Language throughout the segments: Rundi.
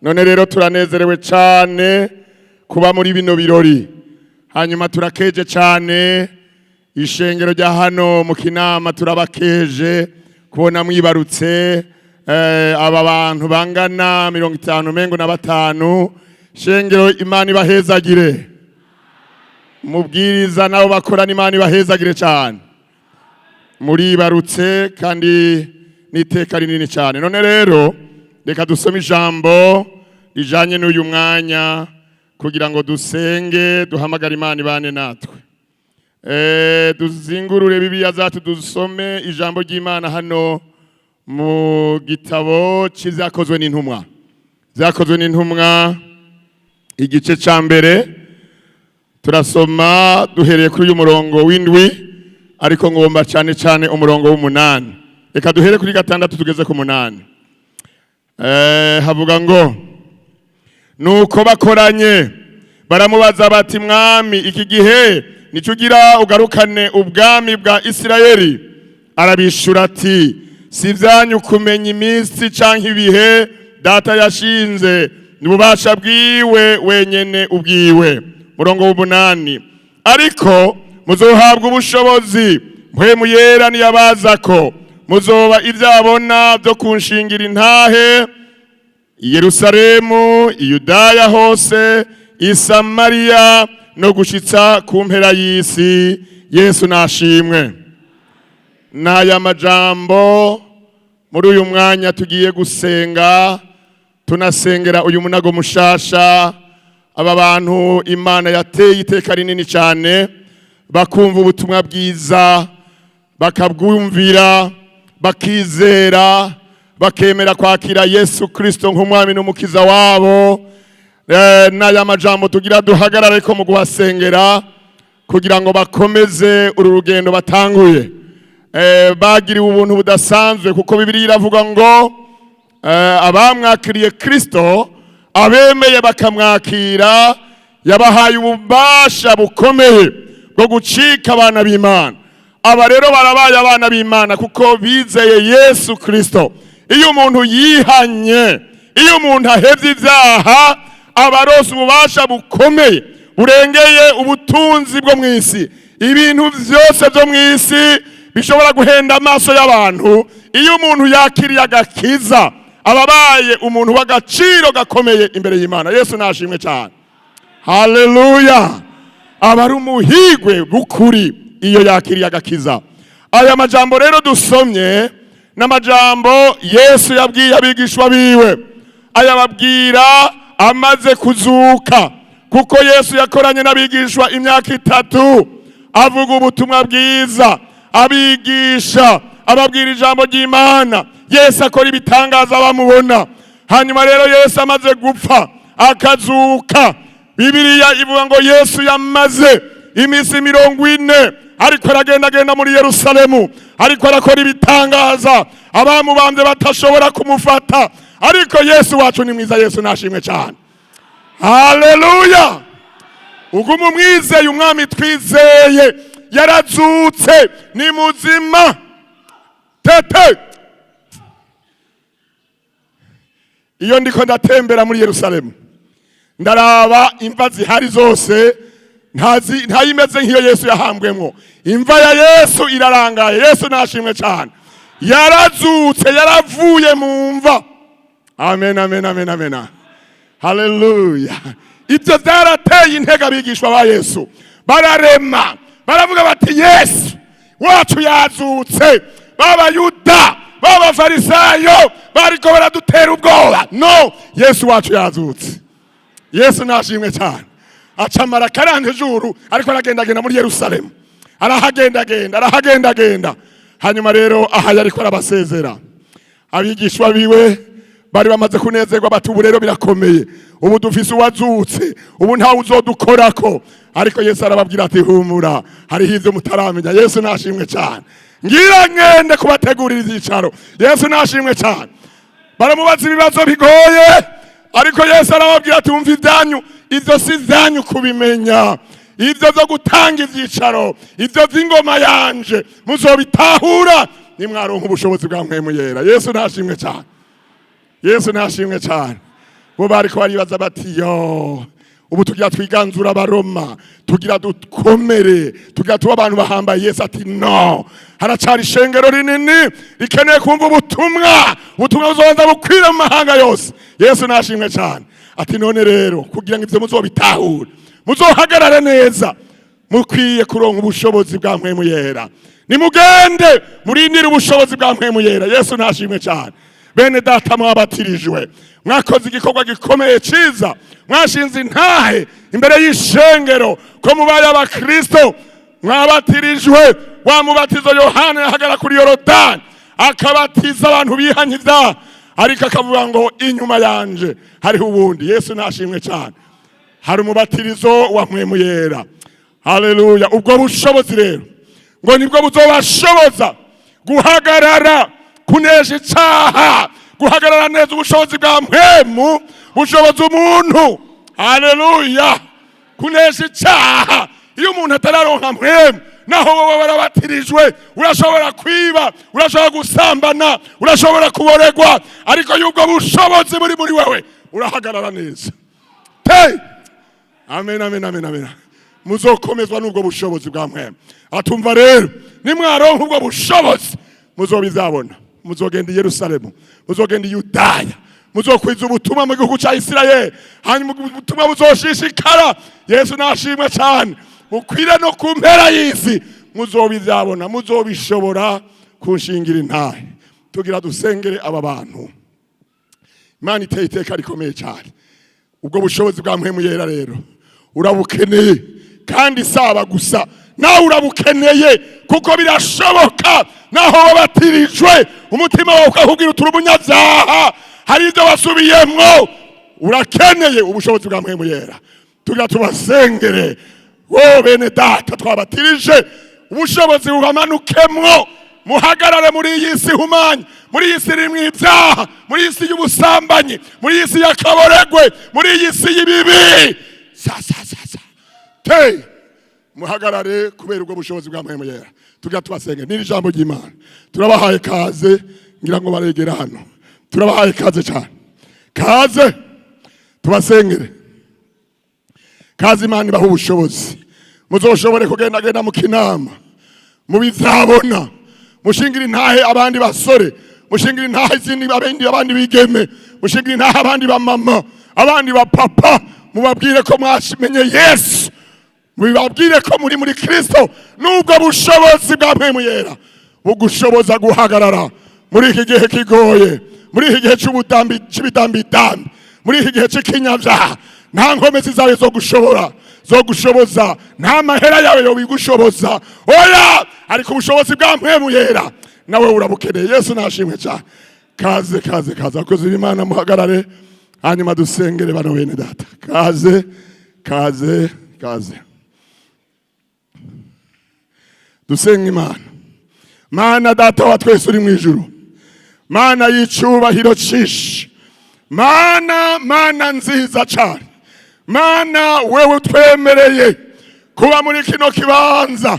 None rero turanezerewe cyane kuba muri bino birori. Hanyuma turakeje cyane ishengero rya hano mu Kinama, turabakeje kubona mwibarutse aba bantu bangana 50 mengo na batanu. Shengero, Imana ibahezagire. Mubwiriza nabo bakorana, Imana ibahezagire cyane. Muribarutse kandi n'iteka rinini cyane. None rero reka dusome ijambo rijanye n'uyu mwanya kugira ngo dusenge, duhamagare Imana ibane natwe. Duzingurure Bibiliya zacu, dusome ijambo ry'Imana hano mu gitabo c'Ivyakozwe n'Intumwa. Vyakozwe n'Intumwa, igice ca mbere, turasoma duhereye kuri uyu murongo w'indwi, ariko ngomba cyane cyane umurongo w'umunani. Reka duhere kuri 6 tugeze ku 8. Havuga ngo: "Nuko bakoranye baramubaza bati: 'Mwami, iki gihe nicyo ugira ugarukane ubwami bwa Isirayeli?' Arabishura ati: 'Si ibyanyu kumenya iminsi canke ibihe Data yashinze n'ububasha bwiwe wenyene ubwiwe.'" Murongo w'umunani: "Ariko muzohabwa ubushobozi Mpwemu Yera niyabazako, muzoba ibyabona byo kunshingira intahe i Yerusalemu, i Yudaya hose, i Samariya, no gushitsa ku mpera y'isi." Yesu nashimwe. N'aya majambo, muri uyu mwanya tugiye gusenga, tunasengera uyu munago mushasha. Aba bantu Imana yateye iteka rinini cyane, bakumva ubutumwa bwiza, bakabwumvira, bakizera, bakemera kwakira Yesu Kristo nk'umwami n'umukiza wabo. N'aya majambo tugira duhagarare ko mu guhasengera kugira ngo bakomeze uru rugendo batanguye. Bagiriwe ubuntu budasanzwe, kuko Bibiliya iravuga ngo abamwakiriye Kristo, abemeye bakamwakira, yabahaye ububasha bukomeye bwo gucika abana b'Imana. Aba rero barabaye abana b'Imana kuko bizeye Yesu Kristo. Iyo umuntu yihanye, iyo umuntu ahevye ibyaha, aba aronse ububasha bukomeye burengeye ubutunzi bwo mu isi. Ibintu byose byo mu isi bishobora guhenda amaso y'abantu, iyo umuntu yakiriye agakiza, aba abaye umuntu w'agaciro gakomeye imbere y'Imana. Yesu nashimwe cyane, haleluya. Aba ari umuhigwe bukuri iyo yakiriye agakiza. Aya majambo rero dusomye n'amajambo Yesu yabwiye abigishwa biwe, ayababwira amaze kuzuka, kuko Yesu yakoranye n'abigishwa imyaka 3, avuga ubutumwa bwiza, abigisha, ababwira ijambo ry'Imana. Yesu akora ibitangaza bamubona. Hanyuma rero Yesu amaze gupfa akazuka, Bibiliya ivuga ngo Yesu yamaze iminsi 40 ariko aragendagenda muri Yerusalemu, ariko arakora ibitangaza, abamubambye batashobora kumufata. Ariko Yesu wacu ni mwiza. Yesu nashimwe cyane, haleluya. Uguma umwizeye. Umwami twizeye yarazutse, ni muzima tete. Iyo ndiko ndatembera muri Yerusalemu, ndaraba imva zihari zose, ntazi ntayimeze nk'iyo Yesu yahambwemwo. Imva ya Yesu irarangaye. Yesu nashimwe cyane, yarazutse, yaravuye mu mva. Amen, amen, amen, amen, haleluya. Ibyo byarateye intege abigishwa ba Yesu, bararema, baravuga bati: "Yesu wacu yazutse. B'Abayuda, b'Abafarisayo bariko baradutera ubwoba, no Yesu wacu yazutse." Yesu nashimwe cyane. Acamara karanje juru ariko aragendagenda muri Yerusalemu, arahagendagenda, arahagendagenda. Hanyuma rero aha yariko arabasezera. Abigishwa biwe bari bamaze kunezerwa, bati: "Ubu rero birakomeye, ubu dufise uwazutse, ubu ntawe uzodukorako." Ariko Yesu arababwira ati: "Humura, hariho ivyo mutaramenya." Yesu nashimwe cyane. "Ngira ngende kubategurira ivyicaro." Yesu nashimwe cyane. Baramubaza ibibazo bigoye, ariko Yesu arababwira ati: "Wumva, ibyanyu ivyo si ivyanyu kubimenya. Ibyo byo gutanga ivyicaro, ibyo vy'ingoma yanje, muzobitahura nimwaronka ubushobozi bwa Mpwemu Yera." Yesu nashimwe cyane, Yesu nashimwe cyane. Bo bariko baribaza bati: "Yo, ubu tugira twiganzura Abaroma, tugira dukomere, tugira tuba abantu bahambaye." Yesu ati: "No, haracari ishengero rinini rikeneye kumva ubutumwa, ubutumwa buzobanza bukwira mu mahanga yose." Yesu nashimwe cyane. Ati: "None rero, kugira ngo ivyo muzobitahure, muzohagarare neza, mukwiye kuronka ubushobozi bwa Mpwemu Yera. Nimugende murindire ubushobozi bwa Mpwemu Yera." Yesu nashimwe cyane. Bene data mwabatirijwe, mwakoze igikorwa gikomeye ciza, mwashinze intahe imbere y'ishengero ko mubaye Abakristo, mwabatirijwe wa mubatizo Yohana yahagara kuri Yorodani akabatiza abantu bihanye ibyaha, ariko akavuga ngo: "Inyuma yanje hariho uwundi." Yesu nashimwe cyane. Hari umubatirizo wa Mpwemu Yera. Haleluya! Ubwo bushobozi rero ngo nibwo buzobashoboza guhagarara, kunesha icaha, guhagarara neza. Ubushobozi bwa Mpwemu bushoboza umuntu, haleluya, kunesha icaha. Iyo umuntu atararonka Mpwemu, naho wowe warabatirijwe, urashobora kwiba, urashobora gusambana, urashobora kuboregwa, ariko y'ubwo bushobozi buri muri wewe, urahagarara neza. Hey! Amen, amen, amen, amen. Muzokomezwa n'ubwo bushobozi bwa Mpwemu. Atumva rero, nimwaronka ubwo bushobozi, muzobizabona, muzogenda i Yerusalemu, muzogenda i Yudaya, muzokwiza ubutumwa mu gihugu cya Isirayeli, hanyuma ubutumwa buzoshishikara, Yesu nashimwe cyane, bukwire no ku mpera y'isi. Muzobizabona, muzobishobora kunshingira intahe. Tugira dusengere aba bantu. Imana iteye iteka rikomeye cyane. Ubwo bushobozi bwa Mpwemu Yera rero urabukeneye, kandi saba gusa, nawe urabukeneye, kuko birashoboka naho wabatirijwe, umutima wawe ukakubwira uturi umunyabyaha, hari ibyo wasubiyemwo. Urakeneye ubushobozi bwa Mpwemu Yera. Tugira tubasengere wo bene data twabatirije, ubushobozi bubamanukemwo, muhagarare muri iyi si humanye, muri iyi si irimwo ibyaha, muri iyi si y'ubusambanyi, muri iyi si y'akaboregwe, muri iyi si y'ibibi. Sa sa sa sa te muhagarare kubera ubwo bushobozi bwa Mpwemu Yera. Tugira tubasenge n'iri jambo ry'Imana. Turabahaye kaze, ngira ngo baregera hano. Turabahaye kaze cyane, kaze tubasengere. Kaze, Imana ibaha ubushobozi, muzoshobore kugendagenda mu Kinama, mubizabona, mushingira intahe abandi basore, mushingira intahe izindi abandi bigeme, mushingira intahe abandi bamama, abandi bapapa, mubabwire ko mwamenye Yesu, mubabwire ko muri muri Kristo. Nubwo bushobozi bwa Mpwemu Yera bugushoboza guhagarara muri iki gihe kigoye, muri iki gihe c'ubudambi, c'ibidambidambi, muri iki gihe c'ikinyavyaha. Nta nkomezi zawe zo gushobora zo gushoboza, nta mahera yawe yo bigushoboza, oya, ariko ubushobozi bwa Mpwemu Yera nawe urabukeneye. Yesu nashimwe cyane. Kaze, kaze, kaze. Abakozi b'Imana muhagarare, hanyuma dusengere bano bene data. Kaze, kaze, kaze. Dusenga Imana. Mana Data wa twese uri mu ijuru, Mana y'icubahiro cishi, Mana, Mana nziza cyane, Mana wewe utwemereye kuba muri kino kibanza,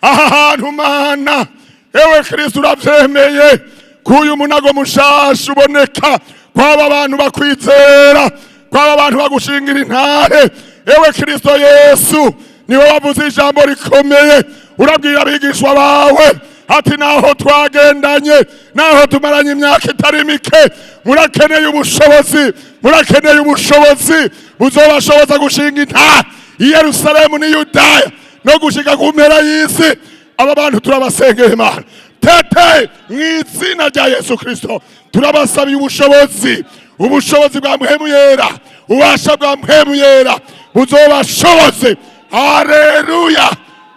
aha hantu, Mana, ewe Kristo, uravyemeye kuyu munago mushasha uboneka kwaba abantu bakwizera, kwaba abantu bagushingira intahe. Ewe Kristo Yesu, niwe wavuze ijambo rikomeye, urabwira abigishwa bawe ati: "Naho twagendanye, naho tumaranye imyaka itari mike, murakeneye ubushobozi, murakeneye ubushobozi buzobashoboza gushinga intahe i Yerusalemu n'i Yudaya no gushika ku mpera y'isi." Aba bantu turabasengeye, Imana tete, mu izina rya Yesu Kristo, turabasabiye ubushobozi, ubushobozi bwa Mpwemu Yera, ubasha bwa Mpwemu Yera buzobashoboze, haleluya,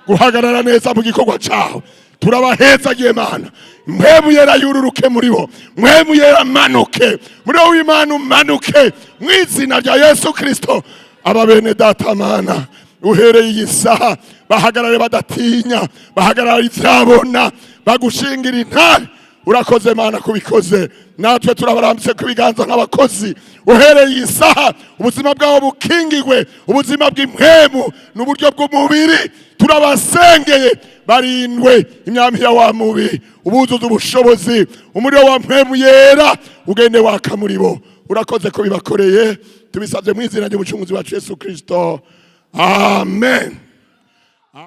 guhagarara neza mu gikorwa cyawe. Turabahezagiye, Mana. Mpwemu Yera yururuke muri bo, Mpwemu Yera manuke muri bo, w'Imana umanuke mu izina rya Yesu Kristo. Aba bene data, Mana, uhereye iyi saha bahagarare badatinya, bahagarare ivyabona, bagushingira intare. Urakoze, Mana, kubikoze. Natwe turabarambitse ku biganza nk'abakozi. Uhereye iyi saha ubuzima bwabo bukingigwe, ubuzima bw'impwemu n'uburyo bw'umubiri. Turabasengeye, barindwe imyami ya wa mubi, ubuzuza ubushobozi, umuriro wa Mpwemu Yera ugende waka muri bo. Urakoze ko bibakoreye. Tubisabye mu izina ry'Umucunguzi wacu Yesu Kristo, amen.